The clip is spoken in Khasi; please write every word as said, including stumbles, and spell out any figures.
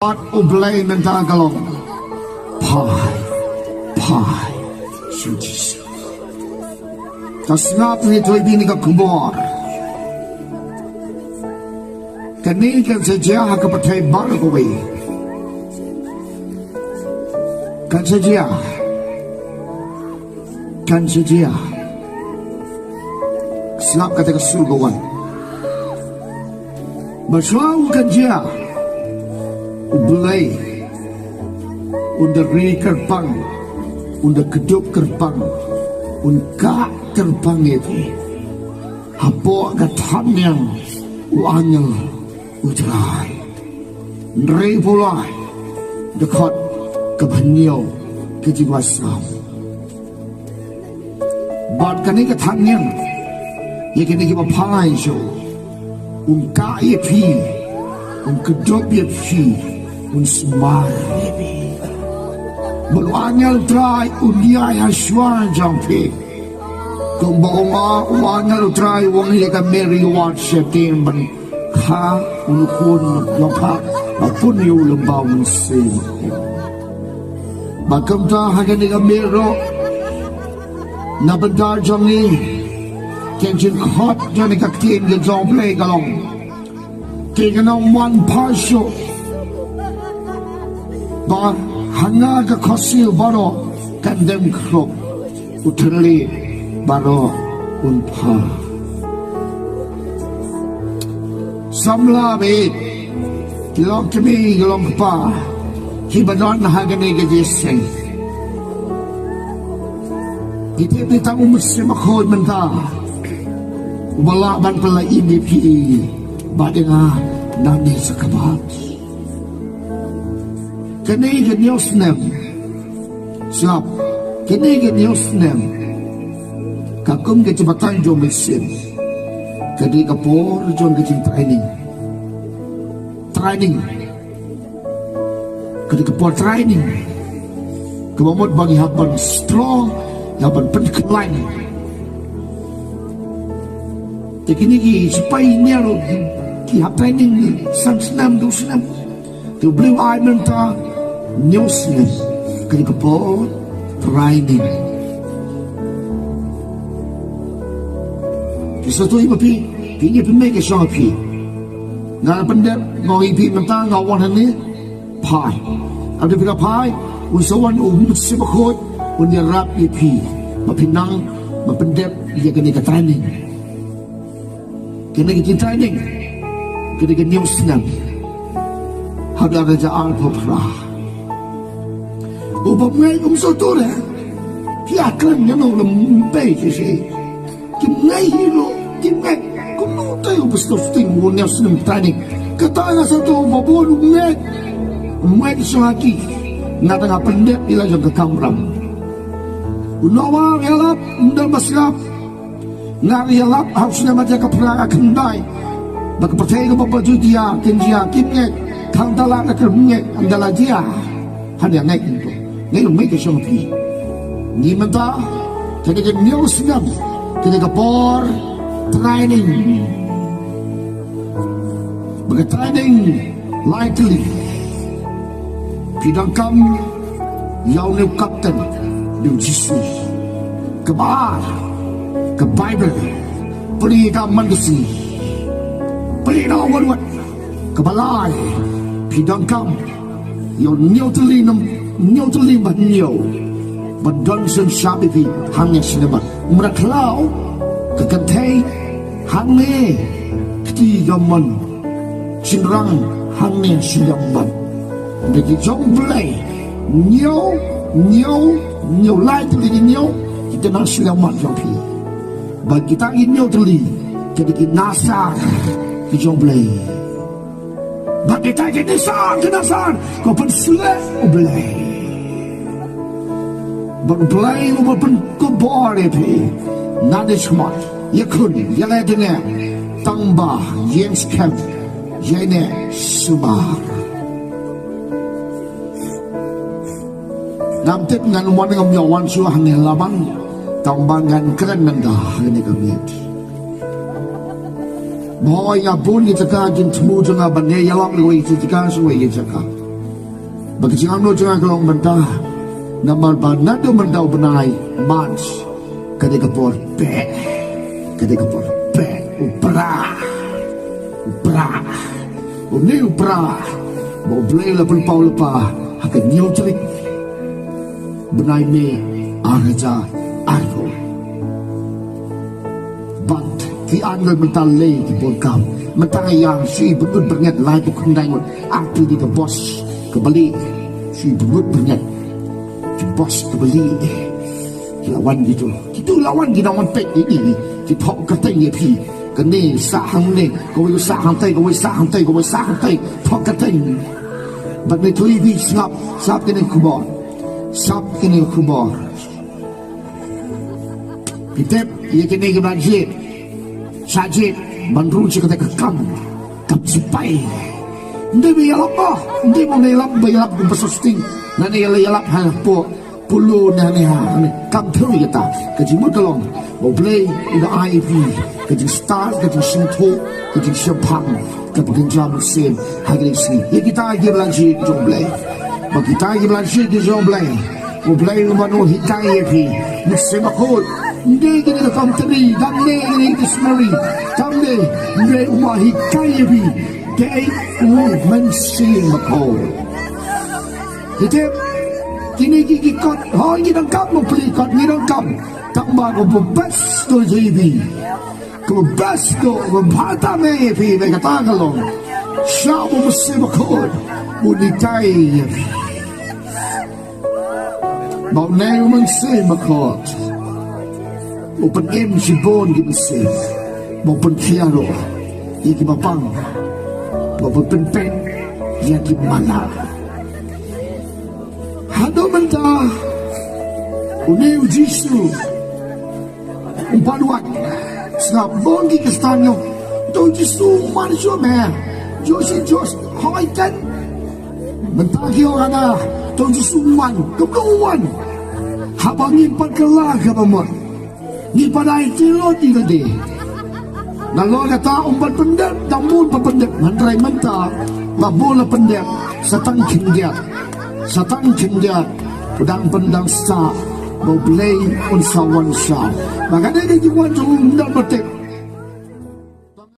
Ot U Blei mynta ka long. Phai, phai sha u Jisu. Ka sngap ngi tui bini ka khubor. Kane kan sa jia ha ka pyrthei baroh kawei. Kan sa jia. Kan sa jia. Sngap kata ka sur ka wan. Ba shuwa u kan jia, U Blei un da ri kyrpang, un da kdup kyrpang, un kah kyrpang ïa phi. Hapoh ka thapniang u angel U Trai. Hynrei pulai, dkhot kaba hynñiew, ka jingwan sam. Bad kane ka thapniang, ïa kine kiba phai shuh, un kah ïa phi, un kdup ïa phi, un sumar ïa phi. Bad u angel Trai un ïaid ha shuwa jong phi. Kumba u ong, u angel Trai u ong ïa ka Mary, wat sheptieng ban kha u khun jong pha ha pun ïa u lyngba u Mynsiem. Bad kumta ha kane ka miet ruh, na bynta jong ngi, ka jingkhot jong kane ka ktien ka jong U Blei ka long, te kan ym wan phai shuh. Ba ha nga ka khohsiew baroh kan dem khrup, u thylliej baroh un phai. Samla bad ki long kmie, ki long kpa, kiba don ha kane ka jingïaseng. Ngi tip ngi tang u Mynsiem Bakhuid mynta uba lah ban pynlait ïa phi bad ïa nga nangne shakhmat. Kane ka hynñiew snem, sngap, kane ka hynñiew snem, ka kum ka jingbatai jong u Mynsiem, ka dei ka por jong ka jingtraining. Training. Ka dei ka por training. Kaba mut ba ngi hap ban strong, ngi hap ban pynkhlaiñ. Te kine ki sipai India ruh ki hap training san snem, du snem. Te U Blei u ai mynta hynñiew snem. Ka dei ka por training. Ki sa tu i ma phi, phi ngi pynmih ka shong phi. Nga la pyndep, nga ong ïa phi mynta nga wan hangne, phai. Haba phi la phai, un sa wan u Mynsiem Bakhuid, un ïarap ïa phi. Ba phin nang, ba pyndep ïa kane ka training. Kane ka jingtraining, kane ka hynñiew snem. Haduh ar hajar arphew phra. U bym ngeit um sngewthuh re. Phi ïa kren ïa no lem pei shisha. Kim ngeit hi ruh, kim ngeit. Kumno te u pastor Sting u hynñiew snem training. Kata nga sngewthuh ba bun um ngeit. Um ngeit sha ki. Nga tang nga pyndep ïa la jong ka kamram. U Noah u ïalap, um don ba sngap. Nga ïalap ha u snem hajar arphew phra nga khyndai. Ba ka pyrthei kaba bad Judia, kin jia, kim ngeit. Khang da la ka kim ngeit, ym da la jia. Hynrei ngeit kumto. Ngeit ym ngeit ka shong phi. Ngi mynta, kane ka hynñiew snem, kane ka por training. Ba ka training lai tylli. Phi donkam ïa une u kapten, dei u Jisu. Kaba ar, ka Baibl. Pule ka man ka sngi. Pule na wat wat. Kaba lai, phi donkam ïa u hynñiew tylli, nam hynñiew tylli ba hynñiew. Ba don shen shah ïa phi hangne sha shyllangmat. Mra khlaw ka kynthei hangne, kti ka mon shynrang hangne sha shyllangmat. Da ki jong Blei hynñiew, hynñiew, hynñiew lai tylli ki hynñiew, ki tnat sha shyllangmat jong phi. Ba kita ki hynñiew tylli ki dei ki nasar ki jong Blei. Ba kita ki nisan, ki nasar, ko pynshlur U Blei. Ba U Blei u ba pynkupbor ïa phi. Ngan ïa shmat, ïa khun, ïa leh dynge. Tang ba ïeng skhem, ïa ne sumar. Ngam tip ngan wan ngam ïa wan shuwa hangne Laban. Tang ba ngan kren mynta hangne ka miet. Ba hoi nga bun ki jaka jingthmu jong nga ban ïalap ïa ki jaka shuwa ki jaka. Ba ka jingangnud jong nga ka long mynta, namar ba naduh mynta u bnai March ka dei ka por beh, ka dei ka por beh, u prah, u prah, une u prah ba U Blei u la pynpaw lypa ha ka hynñiew tarik bnai May ar hajar arphew. Bad ki angel mynta lei ki bun kam. Mynta nga ïa shu bynrut byrngeit lai tu khyndai ngut. Ar tylli ka bos ka bali. Shu bynrut byrngeit. Ki bos ka bali. Ki la wan kitu. Kitu la wan ki nongwan peit ïa ngi. Ki thok kyrteng ïa phi. Kane sah hangne. Kawei sah hangtai, kawei sah hangtai, kawei sah hangtai. Thok kyrteng. Bad ne kli phi sngap. Sngap kine khubor. Sngap kine khubor. Phi tip ïa kine kiba la jied, shah jied ban rung sha kata ka kam, kam sipai. Ym dei ba ïalap ba, ym dei ba ïalap, ba ïalap kumba sosting. Nangne ïalap, ïalap hapoh Polo nangne ha, nangne. Kam thew ïa kata. Ka jingmut ka long ba U Blei u da ai ïa phi ka jingstad, ka jingsngewthuh, ka jingshemphang, kaba kynja mynsiem ha kine ki sngi. Ïa kita kiba la jied ki jong U Blei. Ba kita kiba la jied ki jong U Blei, U Blei u ban hikai ïa phi Mynsiem Bakhuid. Ym dei kine ki commentary, kam dei kine ki dictionary, kam dei, U Blei u ban hikai ïa phi. Dei U Mynsiem Bakhuid. Phi tip, kine ki, ki kot, hooid ngi donkam, u pli kot ngi donkam. Tang ba kaba best to J B. Kaba best to, kaba bha tam ïa phi, ba kata ka long. Shah ba U Mynsiem Bakhuid un hikai ïa phi. Ba une U Mynsiem Bakhuid u pynim shibun ki mynsiem. Ba u pynkhiah ruh ïa kiba pang. Ba u pynpeit ïa ki mala. Haduh mynta une U Jisu um pat wan. Sngap bun ki Khristan ïa u. To U Jisu um wan shuh me. Jisu, Jisu, hooid kan. Mynta ki ong hana, to U Jisu um wan. Kumno um wan? Haba ngim pat kylla kaba mut. Ngi pat ai tylli ïa lade. Nalor kata um pat pyndep, dang bun pat pyndep. Hynrei mynta la bun la pyndep. Sa tang khyndiat. Sa tang khyndiat. U dang pyndang sa ba U Blei un sa wan sha. Ba ka dei ka jingwan jong u ym don ba tip.